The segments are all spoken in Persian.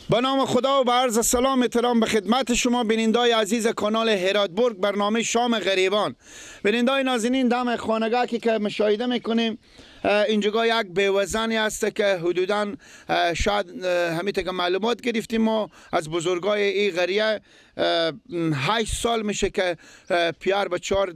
به نام خدا و به عرض سلام احترام به خدمت شما بینندای عزیز کانال هراتبرگ، برنامه شام غریبان. بینندای نازنین، دم خانگاه که مشاهده میکنیم اینجا یک بیوزنی هست که حدوداً شاید همین که معلومات گرفتیم ما از بزرگای این قریه 8 سال میشه که پیار به 4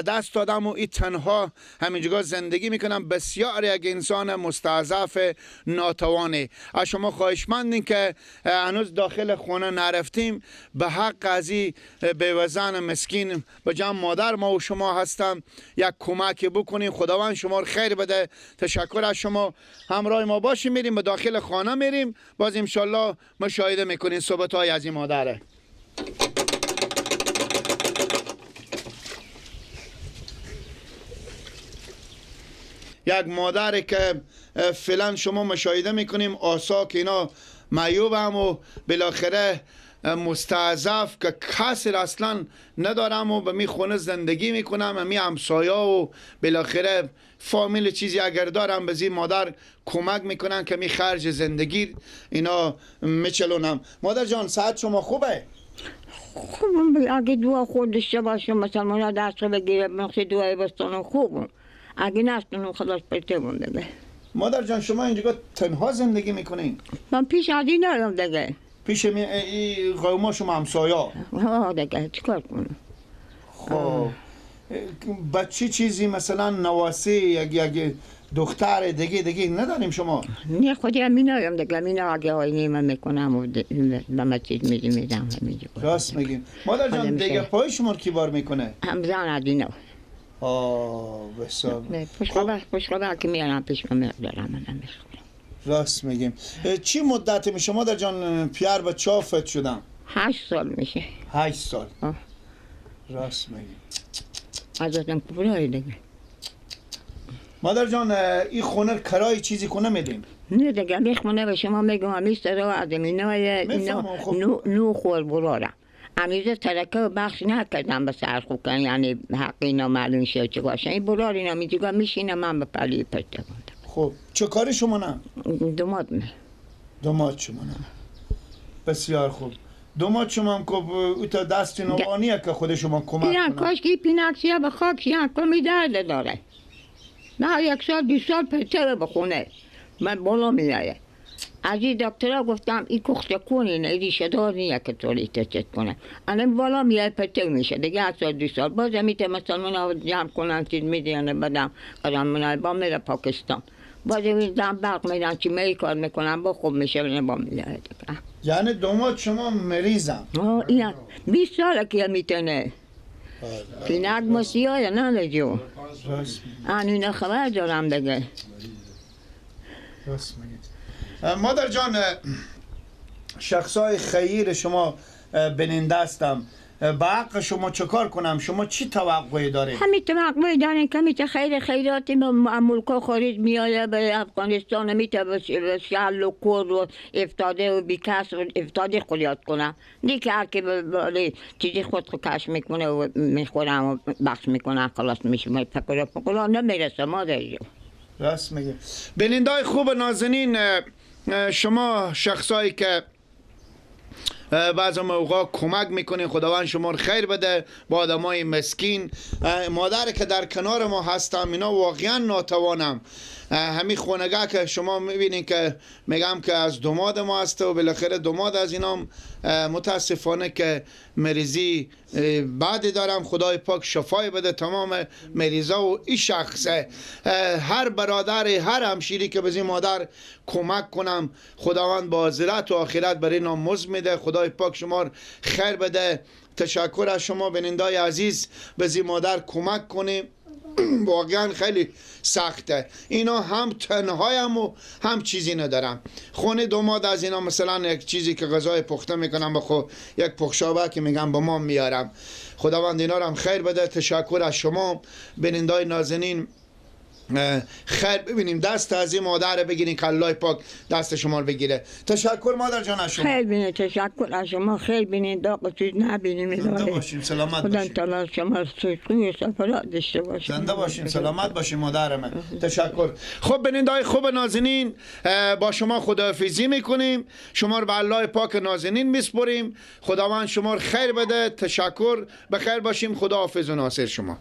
دست دادم و این تنها همینجا زندگی میکنم. بسیار یک انسان مستضعف ناتوانه. از شما خواهشمندیم که هنوز داخل خانه نرفتیم، به حق از این بیوزن مسکین به جمع مادر ما و شما هستم یک کمک بکنیم. خداوند شما رو خیر بده. تشکر از شما. همراه ما باشیم، میریم به داخل خانه میریم، باز انشالله مشاهده میکنین صحبت های از این مادره. یک مادر که فعلا شما مشاهده میکنیم آسا که اینا معیوب هم و بالاخره مستضعف که کسی اصلا ندارم و به می خونه زندگی میکنم، می همسایا و بالاخره فامیل چیزی اگر دارم به زی مادر کمک میکنن که می خرج زندگی اینا میچلونم. مادر جان ساعت شما خوبه؟ خوبم، اگه دعا خود داشته باشم مسلمان ها دست رو بگیره مقصد دعای بستانم خوبم، اگه نستانم خلاص پرته دیگه. مادر جان شما اینجا تنها زندگی میکنین؟ من پیش از این ندارم دیگه. پیش می ای قوما شما همسایا؟ ها دیگه چیکار کنم؟ خب با چی چیزی مثلا نواسی یک دختر دیگه نداریم شما؟ نه خودی هم ندارم دیگه، اینا اگه آینه من میکنم و به من چیز میدم همینجور. راست میگیم. مادر جان دیگه پای شما کی بار میکنه؟ هم زن از اینا. آه بسیار. پشت که میارم پیش من میدارم من میخورم. راست میگیم. چی مدت میشه مادر جان پیار به چافت شدم؟ 8 سال میشه. 8 سال. راست میگیم. ازتون کبرای دیگه. مادر جان این خونه کرای چیزی کنه میدیم؟ نه دیگه می خونه به شما میگم همیشه سرا از اینای نو خور برارم. همیشه ترکه و بخش نکردم به سر خوب کن، یعنی حق اینا معلوم شه چه باشه. این برار اینا میگه میشینه من به پلی پرته بودم. خب چه کاری شما نه؟ دوماد نه. دوماد شما نه. بسیار خوب. دوماد شما هم که او تا دست نوانیه که خود شما کمک کنه. کاش که پیناکسیا به خاک شیان کمی درد داره. نه 1 سال 2 سال پرته بخونه من بالا میایه. از این دکترها گفتم این کخت کنی نه ریشه دار نیه که طوری تچت کنه. الان بالا میایه پرته میشه دیگه 1 سال 2 سال باز میته مسلمان ها جمع کنن چیز میدین بدم قدم منای با میره پاکستان. باز میدم برق میدن چی می کار میکنن با خوب میشه با میایه. یعنی دوماد شما مریضم؟ این 20 ساله که میتونه. پینک مسیحه نه جو. آن اینا خبر دارم دیگه. راست میگید. مادر جان شخصای خیر شما بیننده هستم، به حق شما چه کار کنم؟ شما چی توقعی دارید؟ همین توقعی داریم که میته خیر خیراتی ملک خارج میایه به افغانستان، میته به شل و کور و افتاده و بیکس و افتاده خود یاد کنم. نه که هر کی چیزی خود کش میکنه و میخورم و بخش میکنه خلاص میشه. فقرا فقرا نمیرسه مادر جان. راست میگه. بینندای خوب نازنین، شما شخصایی که بعض موقع کمک میکنین خداوند شما رو خیر بده با آدمای مسکین. مادر که در کنار ما هستم اینا واقعا ناتوانم. همین خونگاه که شما میبینین که میگم که از دوماد ما هست و بالاخره دوماد از اینام متاسفانه که مریضی بعدی دارم. خدای پاک شفای بده تمام مریضا و این شخصه. هر برادر هر همشیری که به این مادر کمک کنم خداوند با آخرت و آخرت برای اینا مزد میده. خدای پاک شما خیر بده. تشکر از شما بینندای عزیز، به این مادر کمک کنیم. واقعا خیلی سخته. اینا هم تنهایم و هم چیزی ندارم. خونه دوماد از اینا مثلا یک چیزی که غذای پخته میکنم با خود یک پخشابه که میگم با ما میارم. خداوند اینا رو هم خیر بده. تشکر از شما بینندای نازنین. خیر ببینیم. دست از این مادر بگیرین که الله پاک دست شما رو بگیره. تشکر مادر جان از شما. خیر بینید، تشکر از شما. خیر بینید، داغ چیز نبینیم. زنده باشیم، سلامت خدا باشیم. تعالی شما سوی سفرات داشته باشه. زنده باشیم، سلامت باشیم مادر من. تشکر. خب بیننده‌های خوب نازنین، با شما خداحافظی میکنیم. شما رو به الله پاک نازنین میسپریم. خداوند شما رو خیر بده. تشکر، به خیر باشیم. خداحافظ و ناصر شما.